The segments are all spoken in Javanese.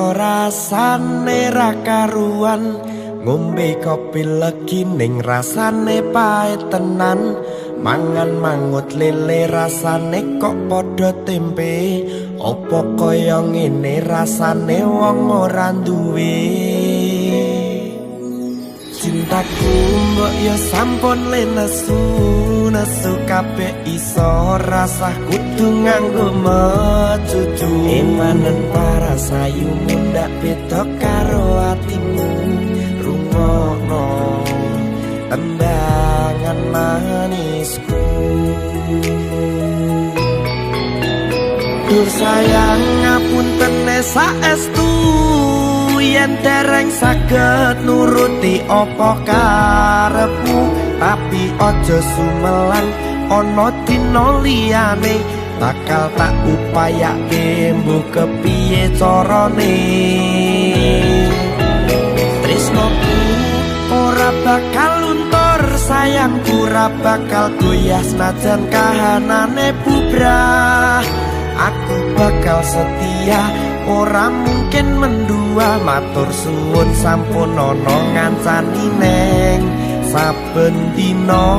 Lara rasane ra karuan, ngombe kopi legi ning rasane pahit tenan, mangan mangut lele rasane kok padha tempe, apa kaya ngene rasane wong ora duwe. Cintaku mbok yo sampun le nesu, nesu kabeh iso rasah kudu nganggo mecucu. Emanen para sayu mundak beda karo atimu, rungokno tembangan manisku. Dur sayang ngapuntene saestu, yen dereng saged nuruti apa karepmu, tapi aja sumelang ana dina liyane bakal tak upayake mbuh kepiye carane. Tresnoku ora bakal luntur, sayangku ora bakal goyah senajan kahanane bubrah. Aku bakal setia ora mungkin mendua, matur suwun sampun ana ngancani neng saben dina.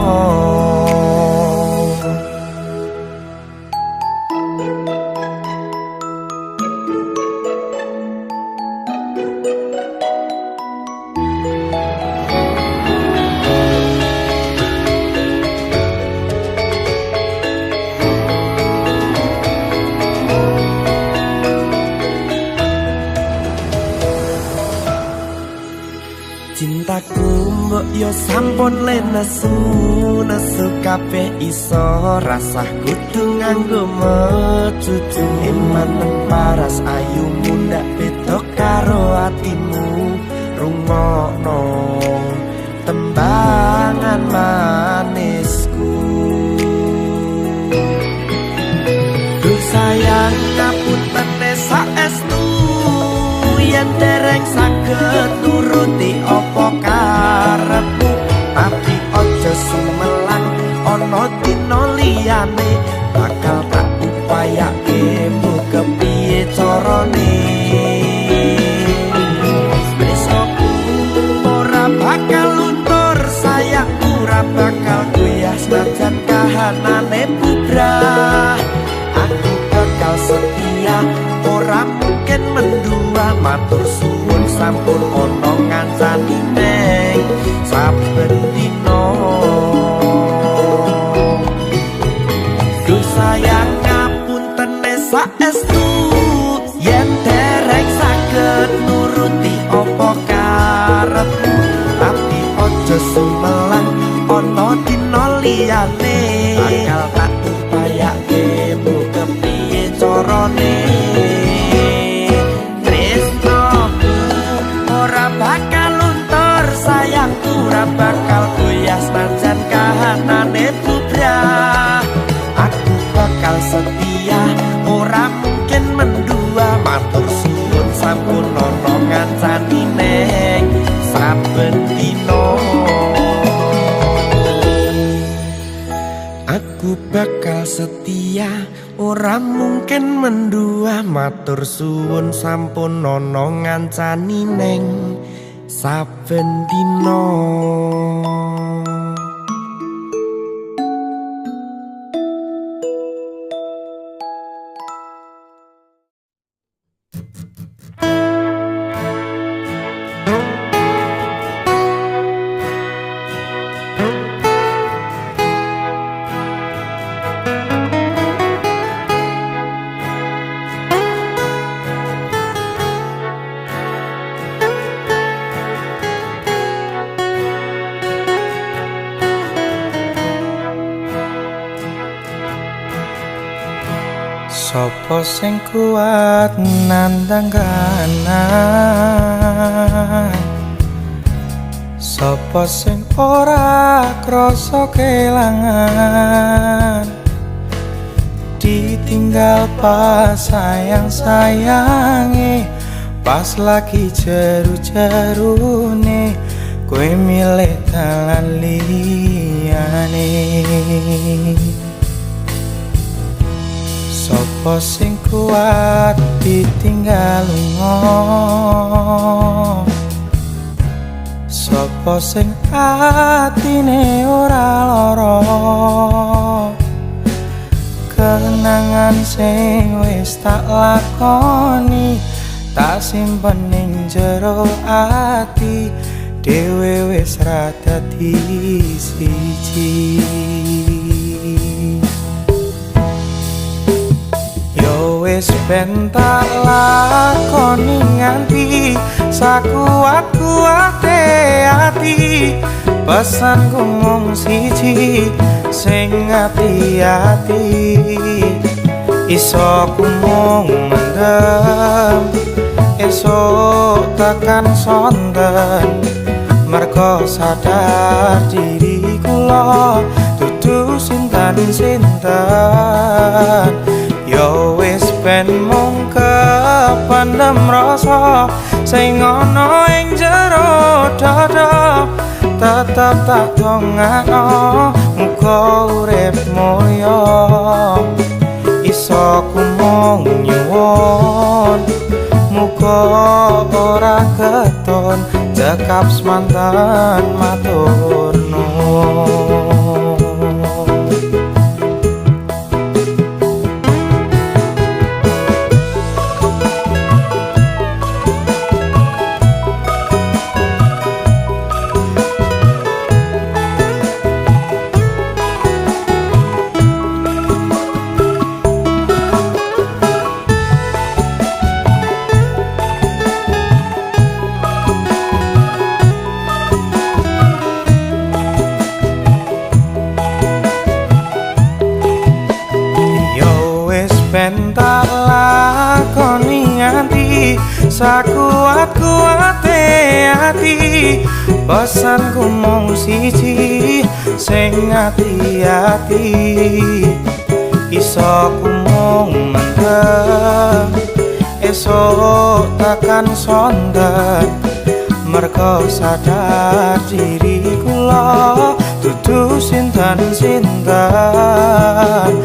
Cintaku mbok yo sampun le nesu, nesu kabeh iso rasah kudu nganggo mecucu. Emanen paras ayu mundak beda karo atimu, rungokno tembangan manisku. Duh sayang ngapuntene saestu, yen dereng saged nuruti apa karepmu, tapi aja sumelang ana dina liyane bakal tak upayake mbuh kepiye carane. Tresnoku ora bakal luntur, sayangku ora bakal goyah senajan kahanane bubrah. Aku bakal setia ora mungkin mendua, matur suwun sampun ana ngancani neng saben dina. Duh sayang ngapuntene saestu, yen dereng saged nuruti apa karepmu, tapi aja sumelang ana dina liyane bakal tak upayake mbuh kepiye carane. Tresnoku ora bakal luntur, sayangku ora bakal goyah senajan kahanane bubrah. Aku bakal setia ora mungkin mendua, matur suwun sampun ana ngancani neng saben dina. Aku bakal setia ora mungkin mendua, matur suwun sampun ana ngancani neng saben dina. Sopo sing kuat nandang kahanan, sopo sing ora krasa kelangan, ditinggal pas sayang-sayange, pas lagi jeru-jerune, kowe milih dalan liyane. Sopo sing kuat ditinggal lunga, sopo sing atine ora lara. Kenangan sing wis tak lakoni tak simpen ning jero ati, dhewe wis ra dadi siji. Yo wis ben tak lakoni nganti sakuat-kuate ati, pesanku mung siji sing ati-ati. Iso ku mung mendem esuk tekan sonten, mergo sadar diri kula dudu sinten-sinten. Yo wis ben mung kependem rasa sing ana ing jero dada, tetep tak dongakno muga urip mulya. Iso ku mung nyuwun muga ora keton, cekap semanten matur nuwun. Ben tak lakoni nganti sakuat-kuate ati, pesanku mung siji sing ati-ati. Iso ku mung mendem esuk tekan sonten, mergo sadar diri kula dudu sinten-sinten.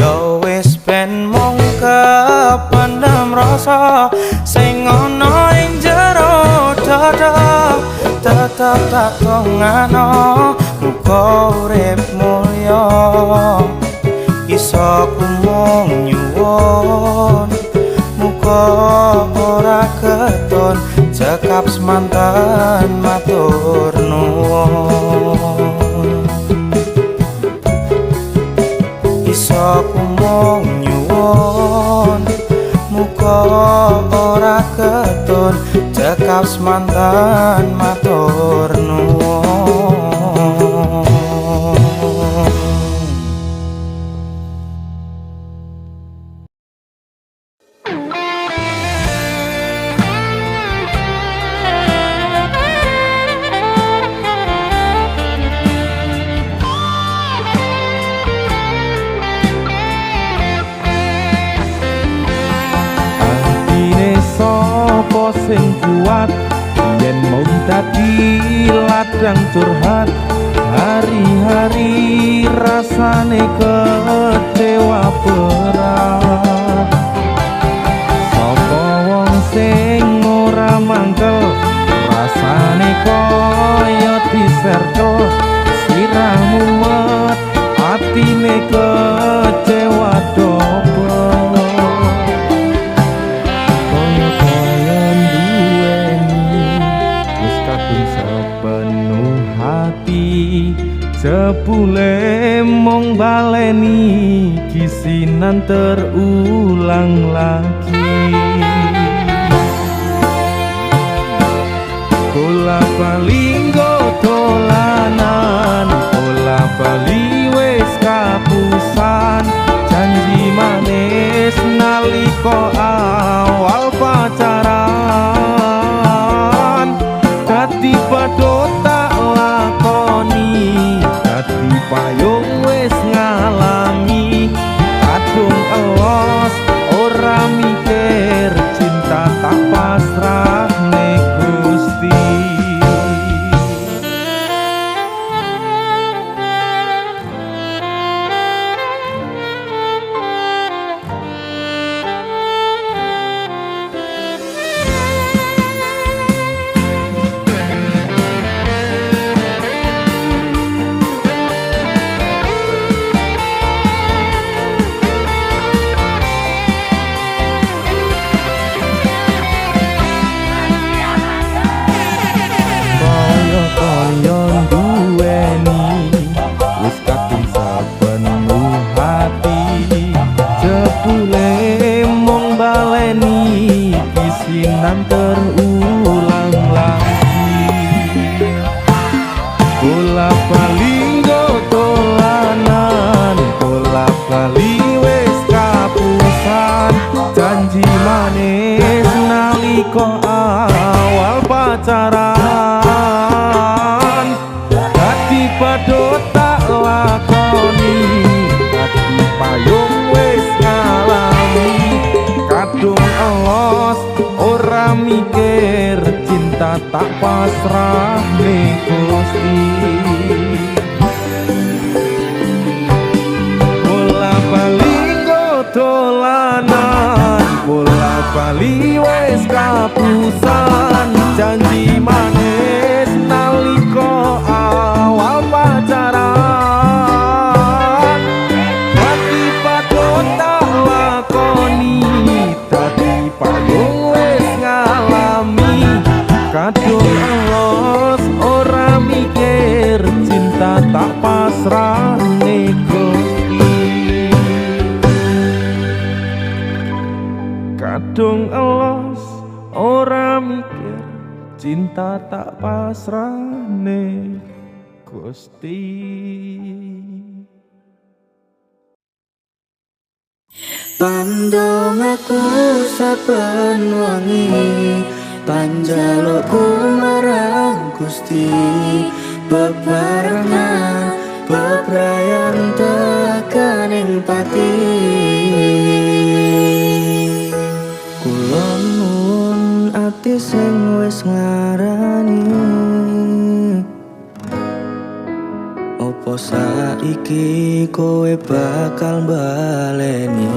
Yo wis ben mung kependem rasa sing ana ing jero dada, tetep tak dongakno muga urip mulya. Iso ku mung nyuwun muga ora keton, cekap semanten matur nuwun. Iso ku mung nyuwun muga ora keton, cekap semanten matur nuwun. Sing kuat yen mung dadi ladang curhat, hari-hari rasane kecewa berat. Sapa wong sing ora mangkel rasane kaya diserkel, sirah mumet atine kecewa dobel. Jebule mung baleni kisinan terulang lagi. Bola bali nggo dolanan, bola bali wis kapusan, janji manis nalika awal pacaran. Dadi badut tak lakoni, dadi payung wis ngalami, kadung elos ora mikir, cinta tak pasrahne Gusti. pacaran. Dadi badut tak lakoni, dadi payung wis ngalami. Kadung elos ora mikir, cinta tak pasrahne Gusti. Bola bali dolanan, bola bali wis kapusan. Janji manis nalika awal pacaran. Dadi badut tak lakoni, dadi payung wis ngalami. Kadung elos ora mikir, cinta tak pasrahne Gusti. Kadung elos ora mikir, cinta tak pasrahne Gusti. Pandongaku saben wengi, panjalukku marang Gusti, bebarengan bebrayan tekaning pati. Kula nuwun ati sing wis nglarani, opo saiki kowe bakal baleni?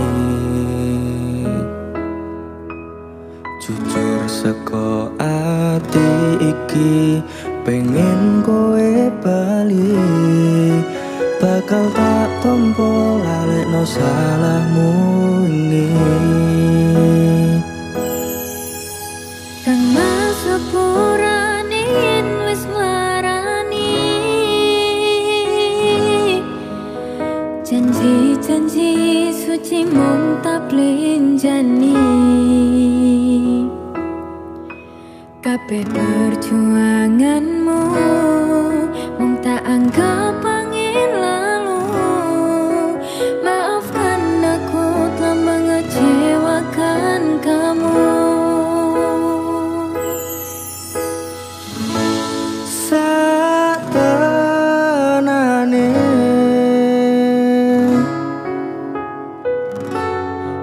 Jujur seko ati iki pengen kowe bali, bakal tak tompo lalekno salahmu ini. Kang Mas sepurane yen wis nglarani, janji-janji suci mung tak plenjani. Kabeh perjuanganmu mung tak anggap angin lalu. Maafkan aku telah mengecewakan kamu. Satenane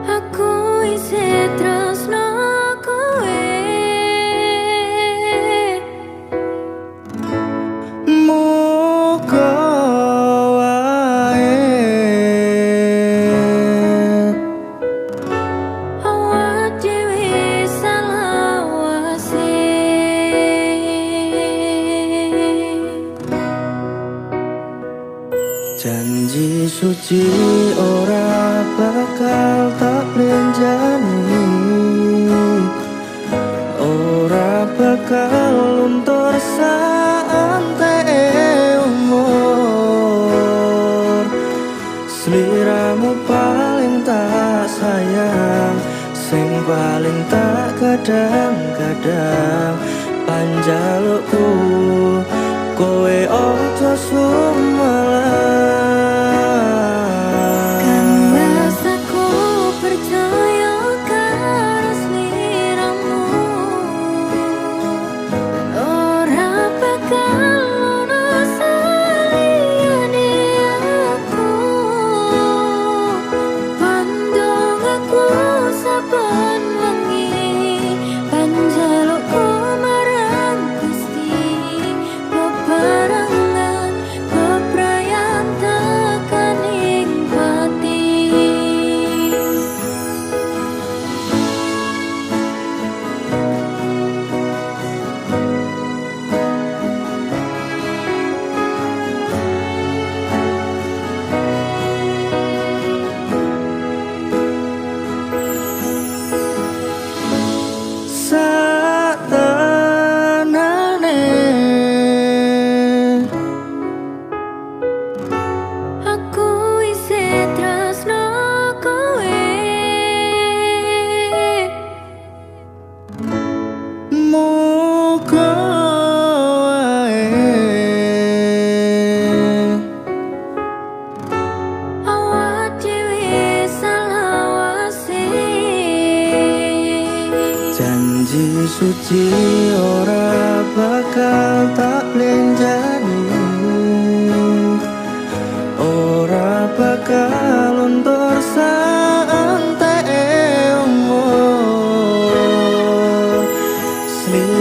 aku isih tresno kowe, muga wae awak dhewe salawase. Janji suci ora bakal tak plenjani, ora bakal luntur saanteke umur. Sliramu paling tak sayang, sing paling tak kadang-kadang. Panjalukku kowe ojo sumelang. Kang Mas aku percaya karo sliramu, ora bakal ono saliyane aku. Pandongaku saben wengi, panjalukku marang Gusti.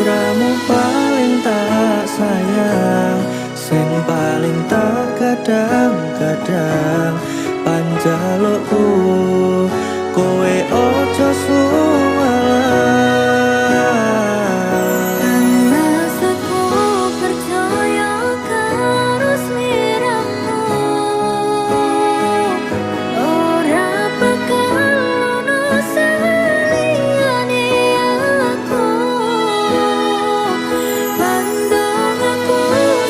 Sliramu paling tak sayang, sing paling tak kadang-kadang. Panjalukku kowe ojo sumelang. Kang aku percaya karo sliramu, ora bakal ono saliyane aku. Pandongaku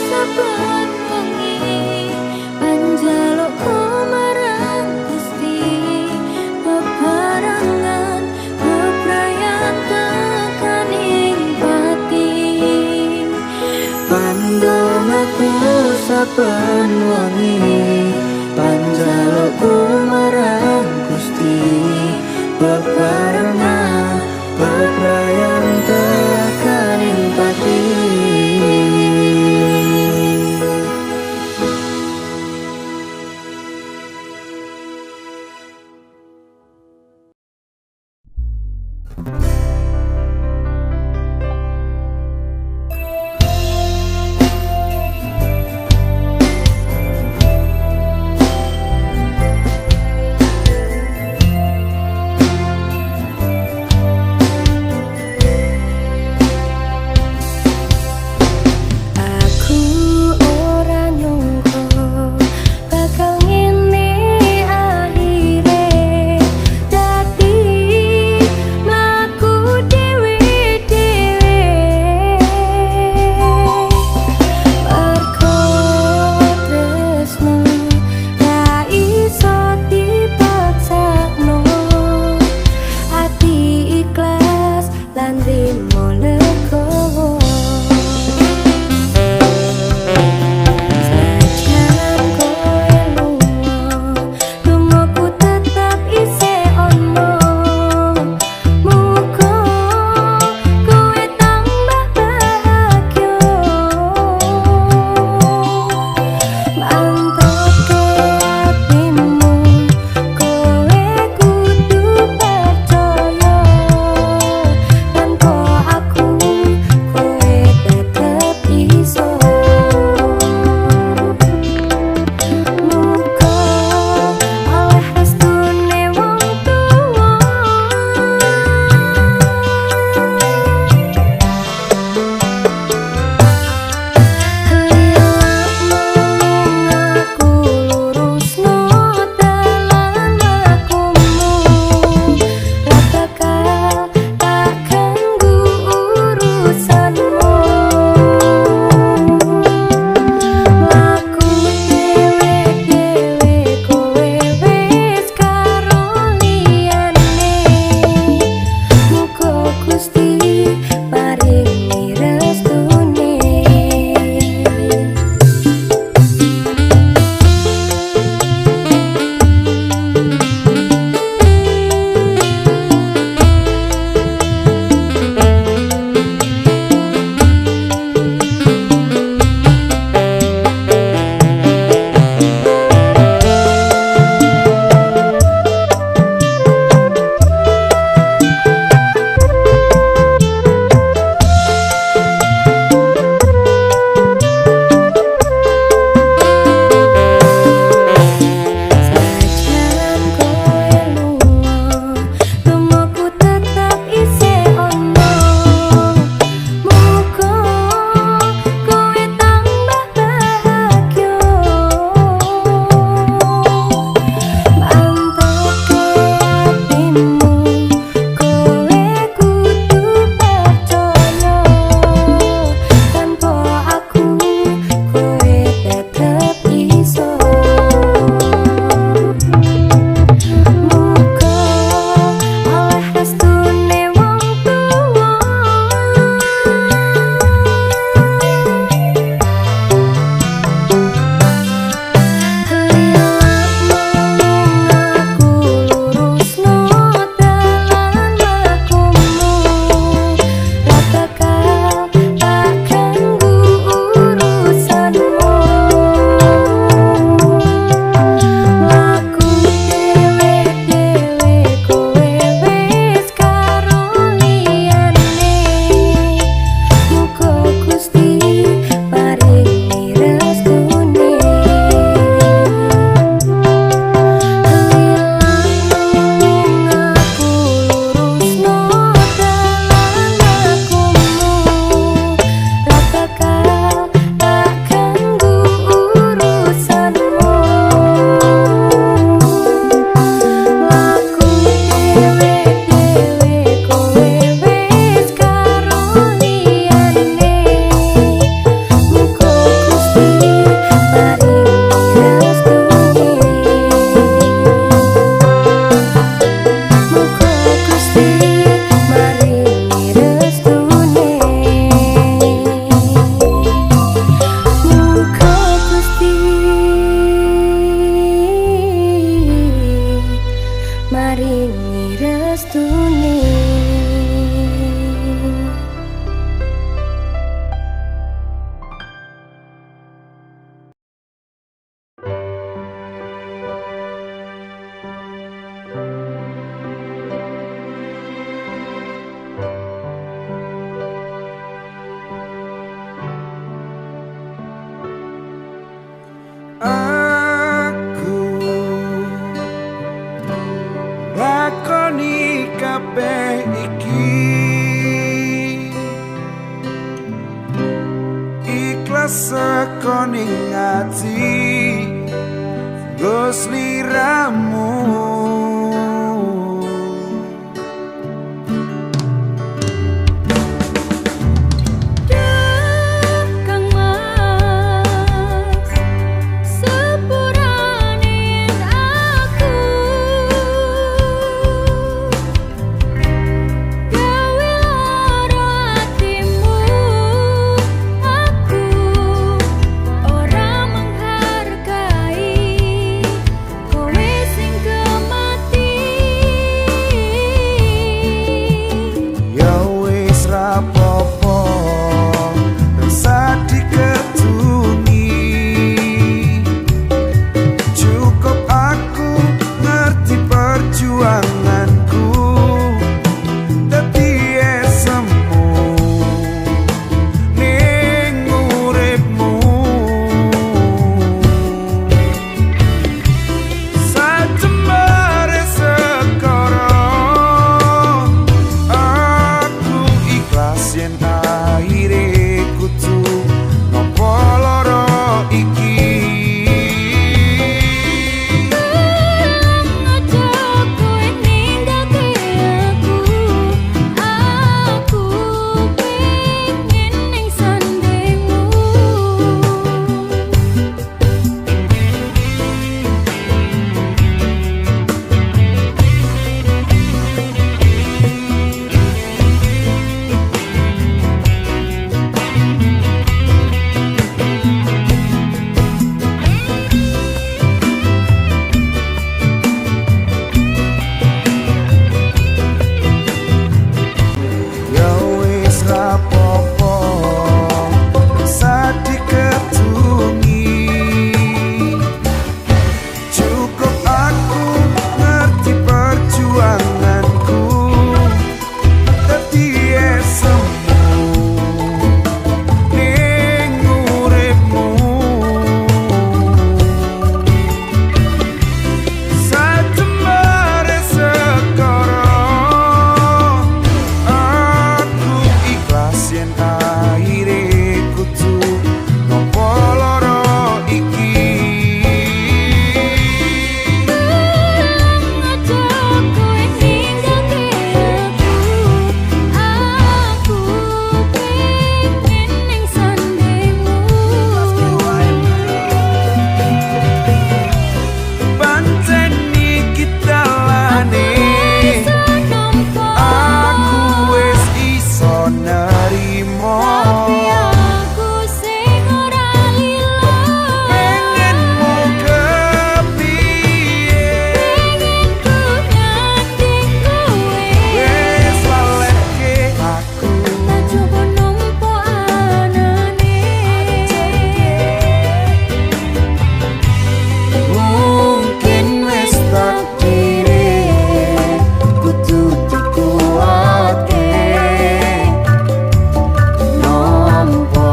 saben wengi, panjalukku marang Gusti, bebarengan bebrayan tekaning pati. Pandongaku saben wengi, panjalukku marang Gusti, bebarengan bebrayan tekaning pati. seseko ning ati nggo sliramu. Kang Mas, sepurane aku gawe lara atimu, aku ora menghargai kowe sing kemati. Ya wis rapopo, rasa diketuni. Cukup aku ngerti perjuanganku dadi esemu ning uripmu. Sajembare sekara aku ikhlas yen akhire kudu nampa lara iki. Aja kowe ninggalke aku, aku pengen ning sandingmu. Ya wis rapopo, rasa diketungi. Cukup aku ngerti perjuanganku dadi esemu ning uripmu. Sajembare sekara aku ikhlas yen akhire kudu nampa lara iki. Aja kowe ninggalke aku, aku pengen ning sandingmu. Pancen iki dalane, aku wis iso nerimo. Tapi aku sing ora lila. Pengenmu kepiye? Pengen ku nyanding kowe. Wis laleke aku. Tak coba nampa anane. Mungkin wis takdire kudu dikuatke nampa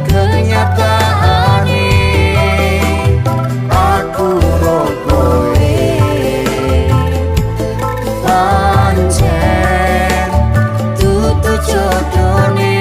kenyataane aku ro kowe pancen dudu jodone.